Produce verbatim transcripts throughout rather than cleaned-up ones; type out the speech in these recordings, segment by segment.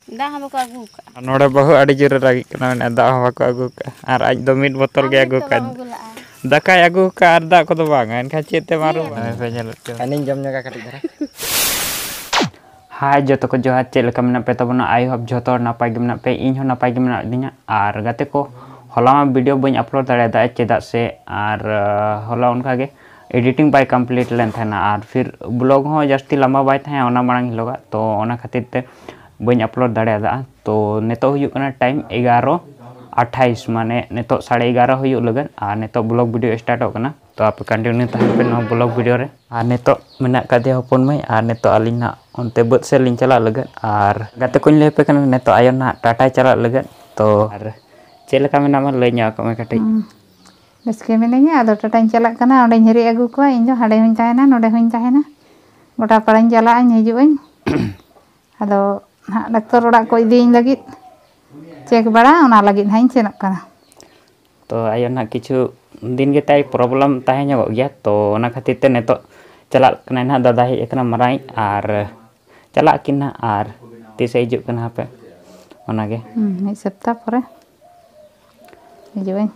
ᱫᱟᱜ ᱦᱚᱸ ᱵᱟᱠᱚ ᱟᱹᱜᱩ ᱟᱠᱟᱫᱼᱟ᱾ ᱱᱚᱰᱮ ᱵᱟᱹᱦᱩ ᱟᱹᱰᱤ ᱡᱳᱨᱮ ᱨᱟᱹᱜᱤᱜ ᱠᱟᱱᱟ, ᱢᱮᱱᱮᱫ ᱫᱟᱜ ᱦᱚᱸ ᱵᱟᱠᱚ ᱟᱹᱜᱩ ᱟᱠᱟᱫᱼᱟ, ᱟᱨ ᱟᱡ ᱫᱚ ᱢᱤᱫ ᱵᱚᱛᱚᱞ ᱜᱮ ᱟᱹᱜᱩ ᱟᱠᱟᱫ᱾ ᱫᱟᱠᱟᱭ ᱟᱹᱜᱩ ᱟᱠᱟᱫ ᱟᱨ ᱫᱟᱜ ᱠᱚᱫᱚ ᱵᱟᱝᱟ, ᱮᱱᱠᱷᱟᱱ ᱪᱮᱫ ᱛᱮᱢ ᱟᱹᱨᱩᱵᱟ? ᱦᱮᱸ᱾ ᱯᱮ ᱧᱮᱞᱮᱫ ᱠᱟᱱᱟ᱾ ᱟᱹᱞᱤᱧ ᱡᱚᱢ ᱧᱚᱜᱟ ᱠᱟᱹᱴᱤᱡ ᱫᱷᱟᱨᱟ᱾ ᱦᱟᱭ ᱡᱚᱛᱚ ᱠᱚ ᱡᱚᱦᱟᱨ, ᱪᱮᱫ ᱞᱮᱠᱟ ᱢᱮᱱᱟᱜ ᱯᱮ ᱛᱟᱵᱚᱱᱟ? I hope ᱡᱚᱛᱚ ᱦᱚᱲ ᱱᱟᱯᱟᱭ ᱜᱮ ᱢᱮᱱᱟᱜ ᱯᱮ, ᱤᱧ ᱦᱚᱸ ᱱᱟᱯᱟᱭ ᱜᱮ ᱢᱮᱱᱟᱜ ᱞᱤᱧᱟ᱾ ᱟᱨ ᱜᱟᱛᱮ ᱠᱚ, ᱦᱚᱞᱟ ᱢᱟ video ᱵᱟᱹᱧ upload ᱫᱟᱲᱮᱭᱟᱫᱟ, ᱪᱮᱫᱟᱜ ᱥᱮ ᱟᱨ, ᱟᱸ, ᱦᱚᱞᱟ ᱚᱱᱠᱟ ᱜᱮ editing ᱵᱟᱭ complete ᱞᱮᱱ ᱛᱟᱦᱮᱱᱟ, ᱟᱨ ᱯᱷᱤᱨ vlog ᱦᱚᱸ ᱡᱟᱹᱥᱛᱤ ᱞᱟᱢᱵᱟ ᱵᱟᱭ ᱛᱟᱦᱮᱸ ᱚᱱᱟ ᱢᱟᱲᱟᱝ ᱦᱤᱞᱳᱜᱟᱜ, ᱛᱚ ᱚᱱᱟ ᱠᱷᱟᱹᱛᱤᱨ ᱛᱮ ᱵᱟᱹᱧ upload ᱫᱟᱲᱮᱭᱟᱫᱟ᱾ ᱛᱚ ᱱᱤᱛᱚᱜ ᱦᱩᱭᱩᱜ ᱠᱟᱱᱟ time ᱮᱜᱟᱨᱚ ᱟᱴᱷᱟᱭᱤᱥ, ᱢᱟᱱᱮ ᱱᱤᱛᱚᱜ ᱥᱟᱲᱮ ᱮᱜᱟᱨᱚ ᱦᱩᱭᱩᱜ ᱞᱟᱹᱜᱤᱫ, ᱟᱨ ᱱᱤᱛᱚᱜ vlog video startᱚᱜ ᱠᱟᱱᱟ᱾ ᱛᱚ ᱟᱯᱮ continue ᱛᱟᱦᱮᱱ ᱯᱮ ᱱᱚᱣᱟ vlog video ᱨᱮ᱾ ᱟᱨ ᱱᱤᱛᱚᱜ ᱢᱮᱱᱟᱜ ᱠᱟᱫᱮᱭᱟ ᱦᱚᱯᱚᱱ ᱢᱟᱹᱭ, ᱟᱨ ᱱᱤᱛᱚᱜ ᱟᱹᱞᱤᱧ ᱱᱟᱜ ᱚᱱᱛᱮ ᱵᱟᱹᱫᱽ ᱥᱮᱫ ᱞᱤᱧ ᱪᱟᱞᱟᱜ ᱞᱟᱹᱜᱤᱫ᱾ ᱟᱨ ᱜᱟᱛᱮ ᱠᱚᱧ ᱞᱟᱹᱭ ᱟᱯᱮ ᱠᱟᱱᱟ, ᱱᱤᱛᱚᱜ ᱟᱭᱳ ᱱᱟᱜ ᱴᱟᱴᱟᱭ ᱪᱟᱞᱟᱜ ᱞᱟᱹᱜᱤᱫ᱾ ᱛᱚ ᱟᱨ ᱪᱮᱫ ᱞᱮᱠᱟ ᱢᱮᱱᱟᱢᱟ, ᱞᱟᱹᱭ ᱧᱚᱜ ᱟᱠᱚ ᱢᱮ ᱠᱟᱹᱴᱤᱡ᱾ ᱦᱩᱸ᱾ ᱵᱮᱥ ᱜᱮ ᱢᱤᱱᱟᱹᱧᱟ, ᱟᱫᱚ ᱴᱟᱴᱟᱧ ᱪᱟᱞᱟᱜ ᱠᱟᱱᱟ, ᱚᱸᱰᱮᱧ ᱦᱤᱨᱤ ᱟᱹᱜᱩ ᱠᱚᱣᱟ᱾ ᱤᱧ ᱫᱚ ᱦᱟᱸᱰᱮ ᱦᱚᱸᱧ ᱛᱟᱦᱮᱱᱟ, ᱱᱚᱸᱰᱮ ᱦᱚᱸᱧ ᱛᱟᱦᱮᱱᱟ, ᱜᱚᱴᱟ ᱯᱟᱲᱟᱧ ᱪᱟᱞᱟᱜᱼᱟᱧ, ᱦᱤᱡᱩᱜ ᱟᱹᱧ᱾ ᱟᱫᱚ ᱱᱟᱦᱟᱜ ᱰᱟᱠᱛᱚᱨ ᱚᱲᱟᱜ ᱠᱚ ᱤᱫᱤᱭᱤᱧ ᱞᱟᱹᱜᱤᱫ, check ᱵᱟᱲᱟ, ᱚᱱᱟ ᱞᱟᱹᱜᱤᱫ ᱦᱟᱸᱜ ᱤᱧ ᱥᱮᱱᱚᱜ ᱠᱟᱱᱟ᱾ ᱛᱚ ᱟᱭᱳ ᱱᱟᱦᱟᱜ ᱠᱤᱪᱷᱩ ᱫᱤᱱ ᱜᱮ ᱛᱟᱭ problem ᱛᱟᱦᱮᱸ ᱧᱚᱜᱚᱜ ᱜᱮᱭᱟ, ᱛᱚ ᱚᱱᱟ ᱠᱷᱟᱹᱛᱤᱨ ᱛᱮ ᱱᱤᱛᱚᱜ ᱪᱟᱞᱟᱜ ᱠᱟᱱᱟᱭ ᱱᱟᱦᱟᱜ, ᱫᱟᱫᱟ ᱦᱮᱡ ᱟᱠᱟᱱᱟ ᱢᱟᱨᱟᱝᱤᱡ, ᱟᱨ ᱪᱟᱞᱟᱜ ᱟᱹᱠᱤᱱ ᱱᱟᱦᱟᱜ, ᱟᱨ ᱛᱤᱥᱮ ᱦᱤᱡᱩᱜ ᱠᱟᱱᱟ ᱦᱟᱯᱮ ᱚᱱᱟᱜᱮ᱾ ᱦᱩᱸ, ᱢᱤᱫ ᱥᱚᱯᱛᱟ ᱯᱚᱨᱮ ᱦᱤᱡᱩᱜ ᱟᱹᱧ᱾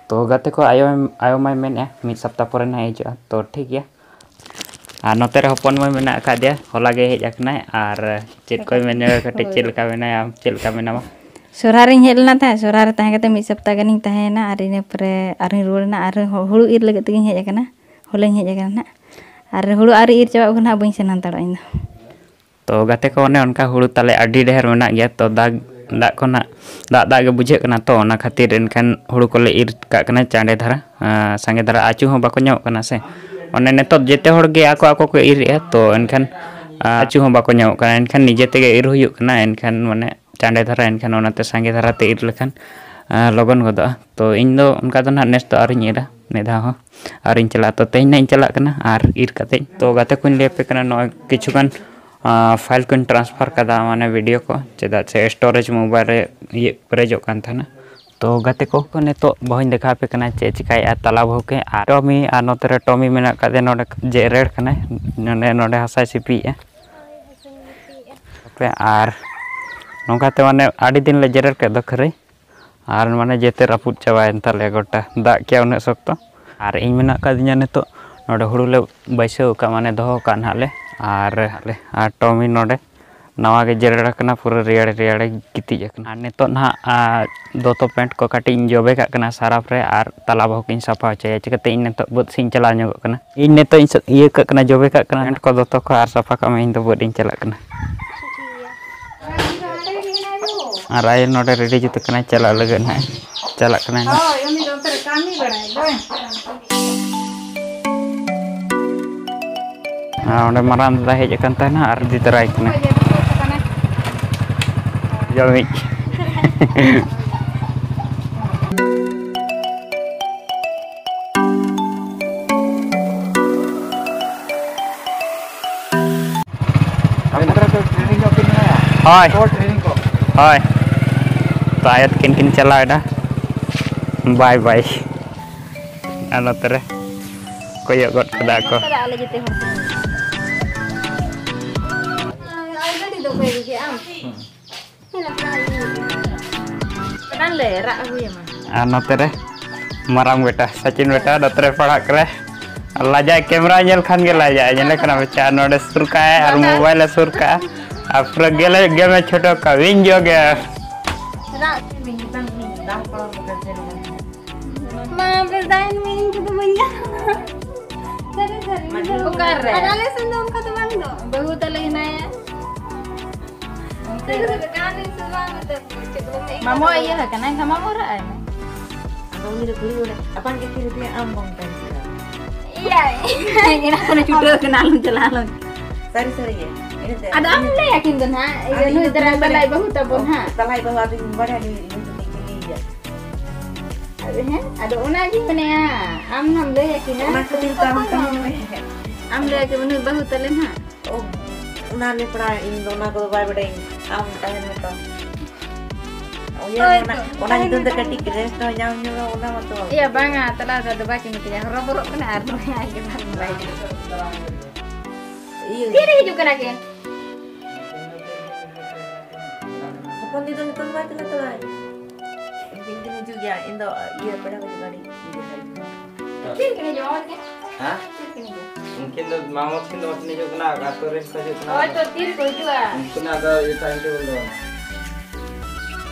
ᱛᱚ ᱜᱟᱛᱮ ᱠᱚ, ᱟᱭᱳ, ᱟᱭᱳ ᱢᱟᱭ ᱢᱮᱱᱮᱫᱼᱟ ᱢᱤᱫ ᱥᱚᱯᱛᱟ ᱯᱚᱨᱮ ᱱᱟᱦᱟᱜ ᱦᱤᱡᱩᱜᱼᱟ, ᱛᱚ ᱴᱷᱤᱠ ᱜᱮᱭᱟ᱾ ᱟᱨ ᱱᱚᱛᱮ ᱨᱮ ᱦᱚᱯᱚᱱ ᱢᱟᱹᱭ ᱢᱮᱱᱟᱜ ᱟᱠᱟᱫᱮᱭᱟ, ᱦᱚᱞᱟ ᱜᱮ ᱦᱮᱡ ᱟᱠᱟᱱᱟᱭ᱾ ᱟᱨ ᱪᱮᱫ ᱠᱚᱭ ᱢᱮᱱ ᱧᱚᱜᱟ ᱠᱟᱹᱴᱤᱡ, ᱪᱮᱫ ᱞᱮᱠᱟ ᱢᱮᱱᱟᱭᱟ, ᱪᱮᱫ ᱞᱮᱠᱟ ᱢᱮᱱᱟᱢᱟ? ᱥᱚᱦᱨᱟᱭ ᱨᱤᱧ ᱦᱮᱡ ᱞᱮᱱᱟ ᱛᱟᱦᱮᱸᱫ, ᱥᱚᱦᱨᱟᱭ ᱨᱮ ᱛᱟᱦᱮᱸ ᱠᱟᱛᱮ ᱢᱤᱫ ᱥᱚᱯᱛᱟ ᱜᱟᱱᱤᱧ ᱛᱟᱦᱮᱸᱭᱮᱱᱟ, ᱟᱨ ᱤᱱᱟᱹ ᱯᱚᱨᱮ ᱟᱨᱦᱚᱸᱧ ᱨᱩᱣᱟᱹᱲ ᱮᱱᱟ᱾ ᱟᱨ ᱦᱚ-, ᱦᱩᱲᱩ ᱤᱨ ᱞᱟᱹᱜᱤᱫ ᱛᱮᱜᱤᱧ ᱦᱮᱡ ᱟᱠᱟᱱᱟ, ᱦᱚᱞᱟᱧ ᱦᱮᱡ ᱟᱠᱟᱱᱟ ᱱᱟᱦᱟᱜ᱾ ᱟᱨ ᱦᱩᱲᱩ ᱟᱹᱣᱨᱤ ᱤᱨ ᱪᱟᱵᱟᱜ ᱠᱷᱚᱱ ᱱᱟᱦᱟᱜ ᱵᱟᱹᱧ ᱥᱮᱱ ᱦᱟᱛᱟᱲᱚᱜᱼᱟ ᱤᱧ ᱫᱚ᱾ ᱛᱚ ᱜᱟᱛᱮ ᱠᱚ, ᱚᱱᱮ ᱚᱱᱠᱟ ᱦᱩᱲᱩ ᱛᱟᱞᱮ ᱟᱹᱰᱤ ᱰᱷᱮᱨ ᱢᱮᱱᱟᱜ ᱜᱮᱭᱟ, ᱛᱚ ᱫᱟᱜ, ᱫᱟᱜ ᱠᱚ ᱱᱟᱜ, ᱫᱟᱜ ᱫᱟᱜ ᱜᱮ ᱵᱩᱡᱷᱟᱹᱜ ᱠᱟᱱᱟ, ᱛᱚ ᱚᱱᱟ ᱠᱷᱟᱹᱛᱤᱨ ᱮᱱᱠᱷᱟᱱ ᱦᱩᱲᱩ ᱠᱚᱞᱮ ᱤᱨ ᱠᱟᱜ ᱠᱟᱱᱟ ᱪᱟᱸᱰᱮ ᱫᱷᱟᱨᱟ, ᱟᱸ, ᱥᱟᱸᱜᱮ ᱫᱷᱟᱨᱟ ᱟᱹᱪᱩ ᱦᱚᱸ ᱵᱟᱠᱚ ᱧᱟᱢᱚᱜ ᱠᱟᱱᱟ ᱥᱮ᱾ ᱚᱱᱮ ᱱᱤᱛᱚᱜ ᱡᱮᱛᱮ ᱦᱚᱲ ᱜᱮ ᱟᱠᱚ ᱟᱠᱚ ᱠᱚ ᱤᱨᱮᱜᱼᱟ, ᱛᱚ ᱮᱱᱠᱷᱟᱱ, ᱟᱸ, ᱟᱹᱪᱩ ᱦᱚᱸ ᱵᱟᱠᱚ ᱧᱟᱢᱚᱜ ᱠᱟᱱᱟ, ᱮᱱᱠᱷᱟᱱ ᱱᱤᱡᱮ ᱛᱮᱜᱮ ᱤᱨ ᱦᱩᱭᱩᱜ ᱠᱟᱱᱟ᱾ ᱮᱱᱠᱷᱟᱱ ᱢᱟᱱᱮ ᱪᱟᱸᱰᱮ ᱫᱷᱟᱨᱟ, ᱮᱱᱠᱷᱟᱱ ᱚᱱᱟᱛᱮ ᱥᱟᱸᱜᱮ ᱫᱷᱟᱨᱟ ᱛᱮ ᱤᱨ ᱞᱮᱠᱷᱟᱱ, ᱟᱸ, ᱞᱚᱜᱚᱱ ᱜᱚᱫᱚᱜᱼᱟ᱾ ᱛᱚ ᱤᱧ ᱫᱚ ᱚᱱᱠᱟ ᱫᱚ ᱱᱟᱦᱟᱜ ᱱᱮᱥ ᱫᱚ ᱟᱹᱣᱨᱤᱧ ᱤᱨᱟ, ᱢᱤᱫ ᱫᱷᱟᱣ ᱦᱚᱸ ᱟᱹᱣᱨᱤᱧ ᱪᱟᱞᱟᱜᱼᱟ᱾ ᱛᱚ ᱛᱮᱦᱮᱧ ᱱᱟᱦᱟᱜ ᱤᱧ ᱪᱟᱞᱟᱜ ᱠᱟᱱᱟ ᱟᱨ ᱤᱨ ᱠᱟᱛᱮ᱾ ᱛᱚ ᱜᱟᱛᱮ ᱠᱚᱧ ᱞᱟᱹᱭ ᱟᱯᱮ ᱠᱟᱱᱟ, ᱱᱚᱜᱼᱚᱭ ᱠᱤᱪᱷᱩ ᱜᱟᱱ, ᱟᱸ, file ᱠᱚᱧ transfer ᱠᱟᱫᱟ, ᱢᱟᱱᱮ video ᱠᱚ, ᱪᱮᱫᱟᱜ ᱥᱮ storage mobile ᱨᱮ ᱤᱭᱟᱹ ᱯᱮᱨᱮᱡᱚᱜ ᱠᱟᱱ ᱛᱟᱦᱮᱱᱟ᱾ ᱛᱚ ᱜᱟᱛᱮ ᱠᱚ, ᱱᱤᱛᱚᱜ ᱵᱟᱹᱦᱩᱧ ᱫᱮᱠᱷᱟᱣ ᱟᱯᱮ ᱠᱟᱱᱟ ᱪᱮᱫ ᱪᱤᱠᱟᱭᱮᱫᱼᱟ ᱛᱟᱞᱟ ᱵᱟᱹᱦᱩ ᱜᱮ᱾ ᱟᱨ ᱴᱚᱢᱤ, ᱟᱨ ᱱᱚᱛᱮ ᱨᱮ ᱴᱚᱢᱤ ᱢᱮᱱᱟᱜ ᱟᱠᱟᱫᱮᱭᱟ, ᱱᱚᱰᱮ ᱡᱮᱨᱮᱲ ᱠᱟᱱᱟᱭ, ᱱᱚᱰᱮ, ᱱᱚᱰᱮ ᱦᱟᱥᱟᱭ ᱥᱤᱯᱤᱭᱮᱫᱼᱟ᱾ ᱟᱯᱮ ᱟᱨ ᱱᱚᱝᱠᱟᱛᱮ ᱢᱟᱱᱮ ᱟᱹᱰᱤ ᱫᱤᱱ ᱞᱮ ᱡᱮᱨᱮᱲ ᱠᱮᱫ ᱫᱚ ᱠᱷᱟᱹᱨᱟᱹᱭ, ᱟᱨ ᱢᱟᱱᱮ ᱡᱮᱛᱮ ᱨᱟᱹᱯᱩᱫ ᱪᱟᱵᱟᱭᱮᱱ ᱛᱟᱞᱮᱭᱟ ᱜᱚᱴᱟ, ᱫᱟᱜ ᱠᱮᱜᱼᱟ ᱩᱱᱟᱹᱜ ᱥᱚᱠᱛᱚ᱾ ᱟᱨ ᱤᱧ ᱢᱮᱱᱟᱜ ᱟᱠᱟᱫᱤᱧᱟ ᱱᱤᱛᱚᱜ ᱱᱚᱰᱮ ᱦᱩᱲᱩ ᱞᱮ ᱵᱟᱹᱭᱥᱟᱹᱣ ᱟᱠᱟᱫ, ᱢᱟᱱᱮ ᱫᱚᱦᱚ ᱟᱠᱟᱫ ᱱᱟᱦᱟᱜ ᱞᱮ᱾ ᱟᱨ, ᱟᱨ ᱴᱚᱢᱤ ᱱᱚᱰᱮ ᱱᱟᱣᱟ ᱜᱮ ᱡᱮᱨᱮᱲ ᱟᱠᱟᱱᱟ, ᱯᱩᱨᱟᱹ ᱨᱮᱭᱟᱲ ᱨᱮᱭᱟᱲᱮ ᱜᱤᱛᱤᱡ ᱟᱠᱟᱱᱟ᱾ ᱟᱨ ᱱᱤᱛᱚᱜ ᱱᱟᱦᱟᱜ, ᱟ, ᱫᱚᱛᱚ ᱯᱮᱱᱴ ᱠᱚ ᱠᱟᱹᱴᱤᱡ ᱤᱧ ᱡᱚᱵᱮ ᱠᱟᱜ ᱠᱟᱱᱟ ᱥᱟᱨᱟᱯ ᱨᱮ, ᱟᱨ ᱛᱟᱞᱟ ᱵᱚᱦᱚᱜ ᱤᱧ ᱥᱟᱯᱷᱟ ᱦᱚᱪᱚᱭᱟ᱾ ᱪᱤᱠᱟᱹᱛᱮ ᱤᱧ ᱱᱤᱛᱚᱜ ᱵᱟᱹᱫᱽ ᱥᱮᱫ ᱤᱧ ᱪᱟᱞᱟᱣ ᱧᱚᱜᱚᱜ ᱠᱟᱱᱟ᱾ ᱤᱧ ᱱᱤᱛᱚᱜ ᱤᱧ ᱥᱟ-, ᱤᱭᱟᱹ ᱠᱟᱜ ᱠᱟᱱᱟ, ᱡᱚᱵᱮ ᱠᱟᱜ ᱠᱟᱱᱟ᱾ ᱯᱮᱱᱴ ᱠᱚ ᱫᱚᱛᱚ ᱠᱚ ᱟᱨ ᱥᱟᱯᱷᱟ ᱠᱟᱜ ᱢᱮ, ᱤᱧ ᱫᱚ ᱵᱟᱹᱫᱽ ᱤᱧ ᱪᱟᱞᱟᱜ ᱠᱟᱱᱟ᱾ ᱟᱨ ᱟᱭᱳ ᱱᱚᱰᱮ ᱨᱮᱰᱤ ᱡᱩᱛ ᱠᱟᱱᱟᱭ ᱪᱟᱞᱟᱜ ᱞᱟᱹᱜᱤᱫ ᱱᱟᱦᱟᱜ᱾ ᱪᱟᱞᱟᱜ ᱠᱟᱱᱟᱭ ᱱᱟᱦᱟᱜ᱾ ᱦᱳᱭ, ᱩᱱᱤ ᱫᱚ ᱚᱱᱛᱮ ᱨᱮ ᱠᱟᱹᱢᱤ ᱵᱟᱲᱟᱭ ᱫᱚᱭ᱾ ᱟᱨ ᱚᱸᱰᱮ ᱢᱟᱨᱟᱝ ᱫᱟᱫᱟ ᱦᱮᱡ ᱟᱠᱟᱱ ᱛᱟᱦᱮᱱᱟ ᱟᱨ ᱤᱫᱤ ᱛᱚᱨᱟᱭ ᱠᱟᱱᱟ᱾ ᱡᱚᱢᱤᱡ᱾ ᱟᱯᱮ ᱫᱚ ᱴᱨᱮᱱᱤᱝ ᱧᱚᱜ ᱯᱮ ᱢᱮᱱᱟᱭᱟ? ᱦᱳᱭ᱾ ᱛᱚ ᱴᱨᱮᱱᱤᱝ ᱠᱚ᱾ ᱦᱳᱭ᱾ ᱛᱚ ᱟᱭᱳ ᱛᱟᱹᱠᱤᱱ ᱠᱤᱱ ᱪᱟᱞᱟᱣ ᱮᱱᱟ᱾ ᱵᱟᱭ ᱵᱟᱭ᱾ ᱟᱨ ᱱᱚᱛᱮ ᱨᱮ ᱠᱚᱭᱚᱜ ᱜᱚᱫ ᱠᱟᱫᱟ ᱠᱚ᱾ ᱟᱞᱮ ᱡᱚᱛᱚ ᱦᱚᱲ ᱠᱚ᱾ ᱟᱨ ᱜᱟᱹᱰᱤ ᱫᱚ ᱚᱠᱚᱭ ᱟᱹᱜᱩ ᱠᱮᱜᱼᱟ? ᱟᱢ? ᱦᱮᱸ, ᱞᱟᱯᱲᱟ ᱤᱧ ᱟᱹᱜᱩ ᱠᱮᱜᱼᱟ᱾ ᱯᱟᱴᱟᱱ ᱞᱮ ᱨᱟᱜ ᱟᱹᱜᱩᱭᱟᱢᱟ᱾ ᱟᱨ ᱱᱚᱛᱮ ᱨᱮ ᱢᱟᱨᱟᱝ ᱵᱮᱴᱟ, ᱥᱟᱪᱤᱱ ᱵᱮᱴᱟ, ᱱᱚᱛᱮ ᱨᱮ ᱯᱟᱲᱦᱟᱜ ᱠᱟᱱᱟᱭ᱾ ᱞᱟᱡᱟᱭ, ᱠᱮᱢᱨᱟ ᱧᱮᱞ ᱠᱷᱟᱱ ᱜᱮ ᱞᱟᱡᱟᱭ᱾ ᱧᱮᱞᱮ ᱠᱟᱱᱟ ᱯᱮ ᱪᱮ? ᱟᱨ ᱱᱚᱰᱮ ᱥᱩᱨ ᱠᱟᱜᱼᱟᱭ ᱟᱨ ᱢᱳᱵᱟᱭᱤᱞ ᱮ ᱥᱩᱨ ᱠᱟᱜᱼᱟ᱾ ᱟᱨ ᱯᱩᱨᱟᱹ ᱜᱮᱞᱮ, ᱜᱮᱢ ᱮ ᱪᱷᱩᱴᱟᱹᱣ ᱠᱟᱜᱼᱟ᱾ ᱤᱧ ᱡᱚᱜᱮ᱾ ᱨᱟᱜ ᱦᱚᱪᱚ ᱢᱮ, ᱵᱟᱝ ᱤᱧ ᱫᱟᱜ ᱯᱟᱲᱟᱣ ᱠᱟᱛᱮ ᱥᱮᱱ ᱞᱮᱱᱟ᱾ ᱢᱟ, ᱵᱮᱥ ᱫᱟᱭᱮᱱ ᱢᱮ, ᱤᱧ ᱠᱚᱫᱚ ᱵᱟᱹᱧ ᱜᱟᱱᱚᱜᱼᱟ᱾ ᱥᱟᱹᱨᱤ, ᱥᱟᱹᱨᱤ᱾ ᱚᱠᱟᱨᱮ? ᱟᱨ ᱟᱞᱮ ᱥᱮᱱ ᱫᱚ ᱚᱱᱠᱟ ᱫᱚ ᱵᱟᱝ ᱫᱚ᱾ ᱵᱟᱹᱦᱩ ᱛᱟᱞᱮ ᱦᱮᱱᱟᱭᱟ᱾ ᱥᱟᱹᱨᱤ, ᱥᱟᱹᱨᱤ, ᱜᱟᱱ ᱨᱮ ᱥᱮ ᱵᱟᱝ ᱮᱱᱛᱮᱫ ᱪᱮᱫ ᱠᱚ ᱢᱮᱱ ᱢᱟᱢᱚ ᱠᱟᱱᱟ? ᱤᱭᱟᱹ ᱟᱠᱟᱱᱟᱭ, ᱮᱱᱠᱷᱟᱱ ᱢᱟᱢᱚ ᱨᱟᱜ ᱟᱭ ᱢᱮ᱾ ᱟᱫᱚ ᱩᱱᱤ ᱫᱚ ᱠᱩᱲᱤ ᱦᱚᱲ ᱟᱯᱟᱱ ᱠᱟᱹᱠᱤ ᱨᱮ ᱟᱢ ᱵᱟᱢ ᱛᱟᱦᱮᱸ ᱠᱟᱱᱟ᱾ ᱮᱭᱟᱭ᱾ ᱮᱱᱟ ᱠᱷᱚᱱ ᱪᱷᱩᱴᱟᱹᱣ ᱠᱟᱱᱟ, ᱟᱞᱚᱢ ᱪᱟᱞᱟᱜᱼᱟ, ᱟᱞᱚᱢ᱾ ᱥᱟᱹᱨᱤ, ᱥᱟᱹᱨᱤ ᱜᱮ᱾ ᱤᱱᱟᱹ ᱛᱮ ᱟᱫᱚ ᱟᱢ ᱞᱟᱹᱭ ᱟᱹᱠᱤᱱ ᱫᱚ ᱱᱟᱦᱟᱜ, ᱤᱭᱟᱹ, ᱟᱫᱚ ᱤᱧ ᱱᱩᱭ ᱫᱚ ᱫᱟᱨᱟᱭ ᱵᱟᱹᱧ ᱫᱟᱞᱟᱭ ᱵᱟᱲᱟᱭᱟ᱾ ᱵᱟᱹᱦᱩ ᱛᱟᱵᱚᱱ ᱦᱟᱸᱜ᱾ ᱫᱟᱞᱟᱭ ᱵᱟᱹᱦᱩ ᱟᱫᱚᱧ ᱵᱟᱲᱟᱭᱟ ᱱᱩᱭ, ᱱᱩᱭ ᱫᱚ ᱪᱮᱫ ᱤᱧ ᱞᱟᱹᱭᱟ᱾ ᱟᱫᱚ ᱦᱮᱸ, ᱟᱫᱚ ᱚᱱᱟᱜᱤᱧ ᱢᱮᱱᱮᱜᱼᱟ, ᱟᱢ ᱱᱟᱢ ᱞᱟᱹᱭ ᱟᱹᱠᱤᱱᱟ᱾ ᱚᱱᱟ ᱠᱷᱟᱹᱛᱤᱨ ᱛᱚ ᱟᱢ ᱛᱚᱠᱷᱚᱱ ᱛᱟᱦᱮᱱ ᱢᱮ᱾ ᱟᱢ ᱞᱟᱹᱭ ᱟᱹᱠᱤᱱ, ᱩᱱᱤ ᱵᱟᱹᱦᱩ ᱛᱟᱞᱮ ᱱᱟᱦᱟᱜ᱾ ᱚ, ᱚᱱᱟ ᱞᱮᱯᱲᱟ ᱤᱧ ᱫᱚ ᱚᱱᱟ ᱠᱚᱫᱚ ᱵᱟᱭ ᱵᱟᱰᱟᱭᱟᱹᱧ᱾ ᱟᱢ ᱛᱟᱦᱮᱱ ᱢᱮ ᱛᱚ᱾ ᱩᱭᱦᱟᱹᱨ ᱦᱳᱭ ᱚᱱᱟ, ᱛᱚ, ᱚᱱᱟ ᱛᱟᱦᱮᱱ ᱧᱩᱛᱩᱢ ᱛᱮ ᱢᱮ᱾ ᱠᱟᱹᱴᱤᱡ rest ᱦᱚᱸ ᱧᱟᱢ ᱧᱚᱜᱟ, ᱚᱱᱟ ᱢᱟᱛᱚ ᱵᱟᱝ ᱮᱭᱟ, ᱠᱟᱹᱴᱤᱡ᱾ ᱵᱟᱝᱟ, ᱛᱟᱞᱟ ᱨᱮᱫᱚ ᱵᱟᱠᱤᱱ ᱢᱤᱛᱟᱹᱧᱟ, ᱦᱚᱨᱚᱵᱚᱨᱚᱜ ᱠᱟᱱᱟ ᱟᱨ ᱱᱩᱭ ᱟᱡ ᱜᱮ ᱵᱟᱝ ᱵᱟᱭ ᱤᱭᱟᱹ᱾ ᱛᱤᱨᱮ ᱦᱤᱡᱩᱜ ᱠᱟᱱᱟ ᱠᱤᱱ? ᱩᱱᱤ ᱫᱚ ᱱᱤᱛᱚᱝ ᱵᱟᱭ ᱛᱤᱱᱟᱹᱜ ᱛᱚᱲᱟᱭ? ᱤᱧ ᱫᱚᱧ ᱦᱤᱡᱩᱜ ᱜᱮᱭᱟ, ᱤᱧ ᱫᱚ ᱤᱭᱟᱹ ᱯᱮᱲᱟ ᱠᱚ ᱜᱟᱹᱰᱤ ᱤᱫᱤ ᱠᱟᱜ ᱤᱧ᱾ ᱛᱤᱱ ᱠᱤᱱ ᱦᱤᱡᱩᱜᱼᱟ ᱦᱚᱲ ᱜᱮ? ᱦᱮᱸ? ᱛᱤᱱ ᱠᱤᱱ ᱦᱤᱡᱩᱜᱼᱟ? ᱩᱱᱠᱤᱱ ᱫᱚ ᱢᱟᱢᱚ ᱛᱟᱹᱠᱤᱱ ᱫᱚ ᱵᱟᱹᱠᱤᱱ ᱦᱤᱡᱩᱜ ᱠᱟᱱᱟ, ᱟᱹᱛᱩ ᱨᱮᱱ ᱠᱚ ᱦᱤᱡᱩᱜ ᱠᱟᱱᱟ᱾ ᱦᱳᱭ ᱛᱚ, ᱛᱤ ᱨᱮᱠᱚ ᱦᱤᱡᱩᱜᱼᱟ? ᱩᱱᱠᱤᱱᱟᱜ ᱫᱚ ᱤᱭᱟᱹ ᱴᱟᱭᱤᱢ ᱴᱮᱵᱤᱞ ᱫᱚ ᱵᱟᱹᱱᱩᱜᱼᱟ᱾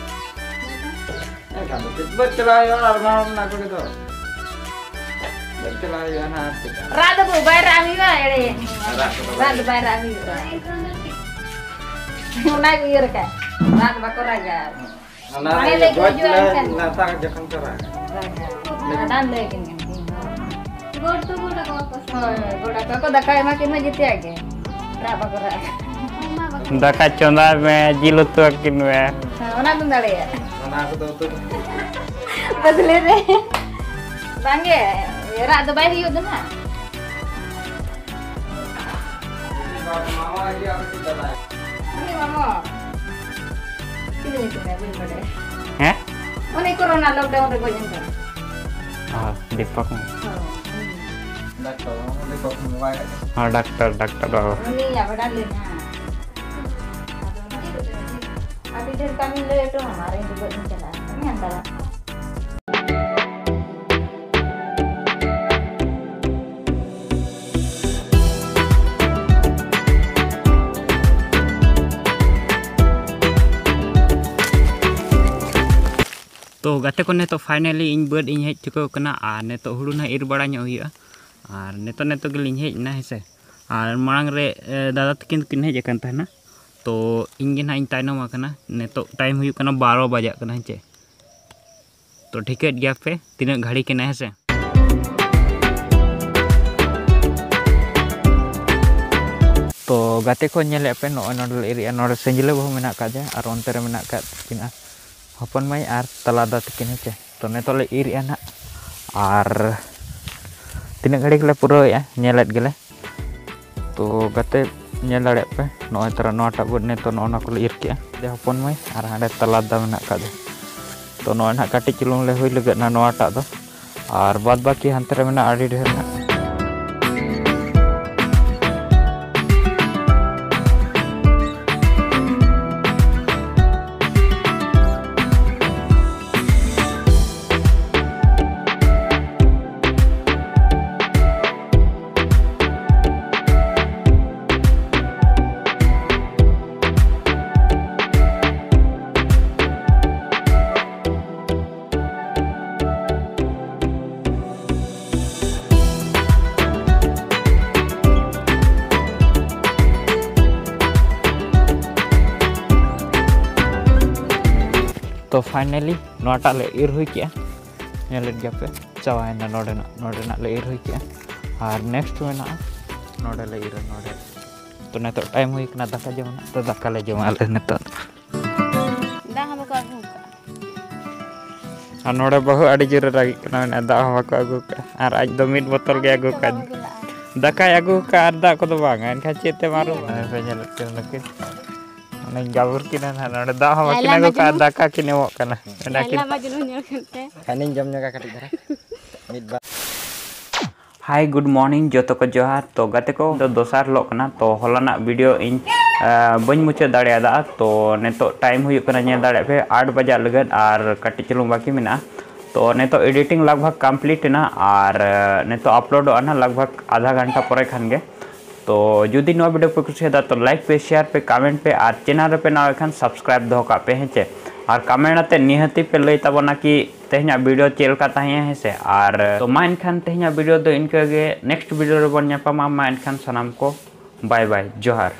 ᱮᱱᱠᱷᱟᱱ ᱫᱚ ᱪᱮᱫ ᱵᱟᱹᱫᱽ ᱪᱟᱞᱟᱣ ᱦᱩᱭᱩᱜᱼᱟ ᱟᱨ ᱢᱟᱢᱚ ᱢᱮᱱᱟᱜ ᱠᱚᱜᱮ ᱫᱚ᱾ ᱵᱟᱹᱫᱽ ᱪᱟᱞᱟᱣ ᱦᱩᱭᱩᱜᱼᱟ ᱱᱟᱦᱟᱜ ᱟᱨ ᱪᱮᱫ? ᱨᱟᱜ ᱫᱚ ᱵᱟᱭ ᱨᱟᱜ ᱦᱩᱭᱩᱜᱼᱟ, ᱮᱲᱮ᱾ ᱨᱟᱜ ᱠᱚᱫᱚ ᱨᱟᱜ ᱫᱚ ᱵᱟᱭ ᱨᱟᱜ ᱦᱩᱭᱩᱜᱼᱟ᱾ ᱚᱱᱟ ᱜᱮ ᱩᱭᱦᱟᱹᱨ ᱟᱠᱟᱫ᱾ ᱨᱟᱜ ᱫᱚ ᱵᱟᱠᱚ ᱨᱟᱜᱟ᱾ ᱚᱱᱟ ᱵᱟᱲᱟᱭ ᱞᱟᱹᱜᱤᱫ ᱞᱟᱹᱜᱤᱫ ᱦᱤᱡᱩᱜᱼᱟ ᱜᱚᱡ ᱮᱱᱠᱷᱟᱱ᱾ ᱞᱮ ᱱᱮᱣᱛᱟ ᱡᱚᱠᱷᱚᱱ ᱠᱚ ᱨᱟᱜᱟ᱾ ᱨᱟᱜᱟ᱾ ᱟᱫᱚ ᱞᱟᱹᱭ ᱟᱹᱠᱤᱱ ᱠᱟᱱᱟ᱾ ᱜᱚᱰ ᱫᱚ ᱜᱚᱰ ᱟᱠᱚ ᱵᱟᱠᱚ ᱥᱮ? ᱦᱳᱭ, ᱦᱳᱭ, ᱜᱚᱰ ᱟᱠᱚ ᱵᱟᱠᱚ, ᱫᱟᱠᱟ ᱮᱢᱟ ᱠᱤᱱ ᱢᱟ ᱡᱮᱛᱮᱭᱟᱜ ᱜᱮ᱾ ᱨᱟᱜ ᱵᱟᱠᱚ ᱨᱟᱜᱟ᱾ ᱚᱱᱟ ᱵᱟᱠᱚ ᱫᱟᱠᱟ ᱪᱚᱸᱫᱟᱭ ᱢᱮ, ᱡᱤᱞ ᱩᱛᱩ ᱟᱹᱠᱤᱱ ᱢᱮ᱾ ᱦᱮᱸ, ᱚᱱᱟ ᱫᱚᱢ ᱫᱟᱲᱮᱭᱟᱜᱼᱟ᱾ ᱚᱱᱟ ᱠᱚᱫᱚ ᱩᱛᱩ ᱵᱟᱫᱞᱮ ᱨᱮ᱾ ᱵᱟᱝᱜᱮ, ᱨᱟᱜ ᱫᱚ ᱵᱟᱭ ᱦᱩᱭᱩᱜ ᱫᱚ ᱱᱟᱦᱟᱜ᱾ ᱢᱟᱢᱟ ᱤᱭᱟᱹ ᱟᱨ ᱪᱮᱫ ᱫᱟᱫᱟ? ᱩᱱᱤ ᱢᱟᱢᱚ᱾ ᱪᱤᱞᱤ ᱧᱩᱛᱩᱢ ᱛᱟᱭ? ᱵᱟᱹᱧ ᱵᱟᱰᱟᱭᱟ᱾ ᱦᱮᱸ? ᱚᱱᱮ ᱠᱳᱨᱳᱱᱟ ᱞᱚᱠᱰᱟᱣᱩᱱ ᱨᱮ ᱜᱚᱡ ᱮᱱ ᱫᱚ᱾ ᱚ, ᱫᱤᱯᱚᱠ᱾ ᱦᱳᱭ, ᱩᱱᱤ᱾ ᱰᱟᱠᱛᱟᱨ, ᱚᱸᱰᱮ ᱠᱚ ᱢᱳᱵᱟᱭᱤᱞ᱾ ᱦᱚᱸ, ᱰᱟᱠᱛᱟᱨ, ᱰᱟᱠᱛᱟᱨ ᱵᱟᱵᱟ᱾ ᱩᱱᱤᱭᱟᱜ ᱵᱟᱰᱟᱭ ᱞᱮᱱᱟ᱾ ᱟᱫᱚ ᱚᱱᱟ ᱟᱹᱰᱤ ᱰᱷᱮᱨ ᱠᱟᱹᱢᱤ ᱞᱟᱹᱭ ᱦᱚᱴᱚ ᱟᱢᱟ, ᱟᱨ ᱤᱧ ᱫᱚ ᱵᱟᱹᱧ ᱪᱟᱞᱟᱜᱼᱟ᱾ ᱠᱟᱹᱢᱤ ᱦᱟᱱᱛᱟᱲᱟ᱾ ᱛᱚ ᱜᱟᱛᱮ ᱠᱚ, ᱱᱤᱛᱚᱜ finally ᱤᱧ ᱵᱟᱹᱫᱽ ᱤᱧ ᱦᱮᱡ ᱪᱩᱠᱟᱹᱣ ᱠᱟᱱᱟ ᱟᱨ ᱱᱤᱛᱚᱜ ᱦᱩᱲᱩ ᱱᱟᱦᱟᱜ ᱤᱨ ᱵᱟᱲᱟ ᱧᱚᱜ ᱦᱩᱭᱩᱜᱼᱟ᱾ ᱟᱨ ᱱᱤᱛᱚᱜ, ᱱᱤᱛᱚᱜ ᱜᱮᱞᱤᱧ ᱦᱮᱡ ᱮᱱᱟ, ᱦᱮᱸ ᱥᱮ᱾ ᱟᱨ ᱢᱟᱲᱟᱝ ᱨᱮ, ᱮ, ᱫᱟᱫᱟ ᱛᱟᱹᱠᱤᱱ ᱫᱚᱠᱤᱱ ᱦᱮᱡ ᱟᱠᱟᱱ ᱛᱟᱦᱮᱱᱟ᱾ ᱛᱚ ᱤᱧ ᱜᱮ ᱱᱟᱦᱟᱜ ᱤᱧ ᱛᱟᱭᱱᱚᱢ ᱟᱠᱟᱱᱟ᱾ ᱱᱤᱛᱚᱜ time ᱦᱩᱭᱩᱜ ᱠᱟᱱᱟ ᱵᱟᱨᱚ ᱵᱟᱡᱟᱜ ᱠᱟᱱᱟ, ᱦᱮᱸ ᱪᱮ᱾ ᱛᱚ ᱴᱷᱤᱠᱟᱹᱭᱮᱫ ᱜᱮᱭᱟ ᱯᱮ ᱛᱤᱱᱟᱹᱜ ᱜᱷᱟᱹᱲᱤ ᱠᱟᱱᱟ, ᱦᱮᱸ ᱥᱮ᱾ ᱛᱚ ᱜᱟᱛᱮ ᱠᱚ, ᱧᱮᱞᱮᱫ ᱯᱮ, ᱱᱚᱜᱼᱚᱭ ᱱᱚᱰᱮ ᱞᱮ ᱤᱨᱮᱜᱼᱟ᱾ ᱱᱚᱰᱮ ᱥᱟᱹᱡᱽᱞᱟᱹ ᱵᱟᱹᱦᱩ ᱢᱮᱱᱟᱜ ᱟᱠᱟᱫᱮᱭᱟ ᱟᱨ ᱚᱱᱛᱮ ᱨᱮ ᱢᱮᱱᱟᱜ ᱟᱠᱟᱫ ᱠᱤᱱᱟ ᱦᱚᱯᱚᱱ ᱢᱟᱹᱭ ᱟᱨ ᱛᱟᱞᱟ ᱫᱟ ᱛᱟᱹᱠᱤᱱ, ᱦᱮᱸ ᱪᱮ᱾ ᱛᱚ ᱱᱤᱛᱚᱜ ᱞᱮ ᱤᱨᱮᱜᱼᱟ ᱱᱟᱦᱟᱜ, ᱟᱨ ᱛᱤᱱᱟᱹᱜ ᱜᱷᱟᱹᱲᱤᱡ ᱞᱮ ᱯᱩᱨᱟᱹᱣᱮᱫᱼᱟ, ᱧᱮᱞᱮᱫ ᱜᱮᱞᱮ᱾ ᱛᱚ ᱜᱟᱛᱮ, ᱧᱮᱞ ᱫᱟᱲᱮᱭᱟᱜ ᱯᱮ, ᱱᱚᱜᱼᱚᱭ ᱛᱟᱨᱟ ᱱᱚᱣᱟᱴᱟᱜ ᱵᱟᱹᱫᱽ ᱱᱤᱛᱚᱜ ᱱᱚᱜᱼᱚ ᱱᱚᱣᱟ ᱠᱚᱞᱮ ᱤᱨ ᱠᱮᱜᱼᱟ᱾ ᱡᱮ ᱦᱚᱯᱚᱱ ᱢᱟᱹᱭ ᱟᱨ ᱦᱟᱸᱰᱮ ᱛᱟᱞᱟ ᱫᱟ ᱢᱮᱱᱟᱜ ᱟᱠᱟᱫᱮ᱾ ᱛᱚ ᱱᱚᱜᱼᱚᱭ ᱱᱟᱦᱟᱜ ᱠᱟᱹᱴᱤᱡ ᱪᱩᱞᱩᱝ ᱞᱮ ᱦᱩᱭ ᱞᱟᱹᱜᱤᱫ ᱱᱟ ᱱᱚᱣᱟᱴᱟᱜ ᱫᱚ, ᱟᱨ ᱵᱟᱫᱽ ᱵᱟᱹᱠᱤ ᱦᱟᱱᱛᱮ ᱨᱮ ᱢᱮᱱᱟᱜᱼᱟ ᱟᱹᱰᱤ ᱰᱷᱮᱨ ᱱᱟᱜ᱾ ᱛᱚ finally ᱱᱚᱣᱟᱴᱟᱜ ᱞᱮ ᱤᱨ ᱦᱩᱭ ᱠᱮᱜᱼᱟ, ᱧᱮᱞᱮᱫ ᱜᱮᱭᱟᱯᱮ ᱪᱟᱵᱟᱭᱮᱱᱟ᱾ ᱱᱚᱰᱮᱱᱟᱜ ᱱᱚᱰᱮᱱᱟᱜ ᱞᱮ ᱤᱨ ᱦᱩᱭ ᱠᱮᱜᱼᱟ, ᱟᱨ next ᱢᱮᱱᱟᱜᱼᱟ ᱱᱚᱰᱮ ᱞᱮ ᱤᱨᱟ ᱱᱚᱰᱮ᱾ ᱛᱚ ᱱᱤᱛᱚᱜ time ᱦᱩᱭ ᱠᱟᱱᱟ ᱫᱟᱠᱟ ᱡᱚᱢ ᱨᱮᱱᱟᱜ, ᱛᱚ ᱫᱟᱠᱟ ᱞᱮ ᱡᱚᱢᱟ ᱟᱞᱮ ᱱᱤᱛᱚᱜ᱾ ᱫᱟᱜ ᱦᱚᱸ ᱵᱟᱠᱚ ᱟᱹᱜᱩ ᱠᱟᱜᱼᱟ᱾ ᱟᱨ ᱱᱚᱰᱮ ᱵᱟᱹᱦᱩ ᱟᱹᱰᱤ ᱡᱳᱨᱮ ᱨᱟᱹᱜᱤᱜ ᱠᱟᱱᱟ, ᱢᱮᱱᱮᱫ ᱫᱟᱜ ᱦᱚᱸ ᱵᱟᱠᱚ ᱟᱹᱜᱩ ᱠᱟᱜᱼᱟ, ᱟᱨ ᱟᱡ ᱫᱚ ᱢᱤᱫ ᱵᱚᱛᱚᱞ ᱜᱮ ᱟᱹᱜᱩ ᱠᱟᱜᱼᱟ᱾ ᱫᱟᱠᱟᱭ ᱟᱹᱜᱩ ᱠᱟᱜᱼᱟ ᱟᱨ ᱫᱟᱜ ᱠᱚᱫᱚ ᱵᱟᱝ, ᱮᱱᱠᱷᱟᱱ ᱪᱮᱫ ᱛᱮᱢ ᱟᱹᱨᱩᱵᱟ? ᱯᱮ ᱧᱮᱞᱮᱫ ᱠᱤᱱᱟ ᱱᱩᱠᱤᱱ, ᱚᱱᱮᱧ ᱜᱟᱵᱩᱨ ᱠᱤᱱᱟ ᱱᱟᱦᱟᱜ, ᱱᱚᱰᱮ ᱫᱟᱜ ᱦᱚᱸ ᱵᱟᱹᱠᱤᱱ ᱟᱹᱜᱩ ᱠᱟᱜᱼᱟ, ᱫᱟᱠᱟ ᱠᱤᱱ ᱮᱢᱚᱜ ᱠᱟᱱᱟ᱾ ᱢᱮᱱᱫᱟ ᱠᱤᱱ ᱞᱟᱭᱞᱟ ᱢᱟᱡᱽᱱᱩ ᱧᱮᱞ ᱠᱟᱛᱮ᱾ ᱠᱷᱟᱱᱤᱧ ᱡᱚᱢ ᱧᱚᱜᱟ ᱠᱟᱹᱴᱤᱡ ᱫᱷᱟᱨᱟ, ᱢᱤᱫ ᱵᱟᱨ᱾ Hi, good morning ᱡᱚᱛᱚ ᱠᱚ ᱡᱚᱦᱟᱨ᱾ ᱛᱚ ᱜᱟᱛᱮ ᱠᱚ, ᱫᱚ ᱫᱚᱥᱟᱨ ᱦᱤᱞᱳᱜ ᱠᱟᱱᱟ, ᱛᱚ ᱦᱚᱞᱟᱱᱟᱜ video ᱤᱧ ᱟ, ᱵᱟᱹᱧ ᱢᱩᱪᱟᱹᱫ ᱫᱟᱲᱮᱭᱟᱫᱟ᱾ ᱛᱚ ᱱᱤᱛᱚᱜ time ᱦᱩᱭᱩᱜ ᱠᱟᱱᱟ, ᱧᱮᱞ ᱫᱟᱲᱮᱭᱟᱜ ᱯᱮ, ᱟᱴ ᱵᱟᱡᱟᱜ ᱞᱟᱹᱜᱤᱫ ᱟᱨ ᱠᱟᱹᱴᱤᱡ ᱪᱩᱞᱩᱝ ᱵᱟᱹᱠᱤ ᱢᱮᱱᱟᱜᱼᱟ᱾ ᱛᱚ ᱱᱤᱛᱚᱜ editing ᱞᱟᱜᱽ ᱵᱷᱟᱜᱽ complete ᱮᱱᱟ, ᱟᱨ ᱟ, ᱱᱤᱛᱚᱜ uploadᱚᱜᱼᱟ ᱱᱟᱦᱟᱜ ᱞᱟᱜᱽ ᱵᱷᱟᱜᱽ ᱟᱫᱷᱟ ᱜᱷᱚᱱᱴᱟ ᱯᱚᱨᱮ ᱠᱷᱟᱱ ᱜᱮ᱾ ᱛᱚ ᱡᱩᱫᱤ ᱱᱚᱣᱟ video ᱯᱮ ᱠᱩᱥᱤᱭᱟᱫᱟ ᱛᱚ like ᱯᱮ, share ᱯᱮ, comment ᱯᱮ, ᱟᱨ channel ᱨᱮᱯᱮ ᱱᱟᱣᱟ ᱠᱷᱟᱱ subscribe ᱫᱚᱦᱚ ᱠᱟᱜ ᱯᱮ, ᱦᱮᱸ ᱪᱮ? ᱟᱨ comment ᱟᱛᱮ ᱱᱤᱦᱟᱹᱛᱤ ᱯᱮ ᱞᱟᱹᱭ ᱛᱟᱵᱚᱱᱟ ᱠᱤ ᱛᱮᱦᱮᱧᱟᱜ video ᱪᱮᱫ ᱞᱮᱠᱟ ᱛᱟᱦᱮᱸᱭᱟ, ᱦᱮᱸ ᱥᱮ? ᱟᱨ ᱛᱚ ᱢᱟ ᱮᱱᱠᱷᱟᱱ ᱛᱮᱦᱮᱧᱟᱜ video ᱫᱚ ᱤᱱᱠᱟᱹ ᱜᱮ, next video ᱨᱮᱵᱚᱱ ᱧᱟᱯᱟᱢᱟ᱾ ᱢᱟ ᱮᱱᱠᱷᱟᱱ ᱥᱟᱱᱟᱢ ᱠᱚ bye bye, ᱡᱚᱦᱟᱨ᱾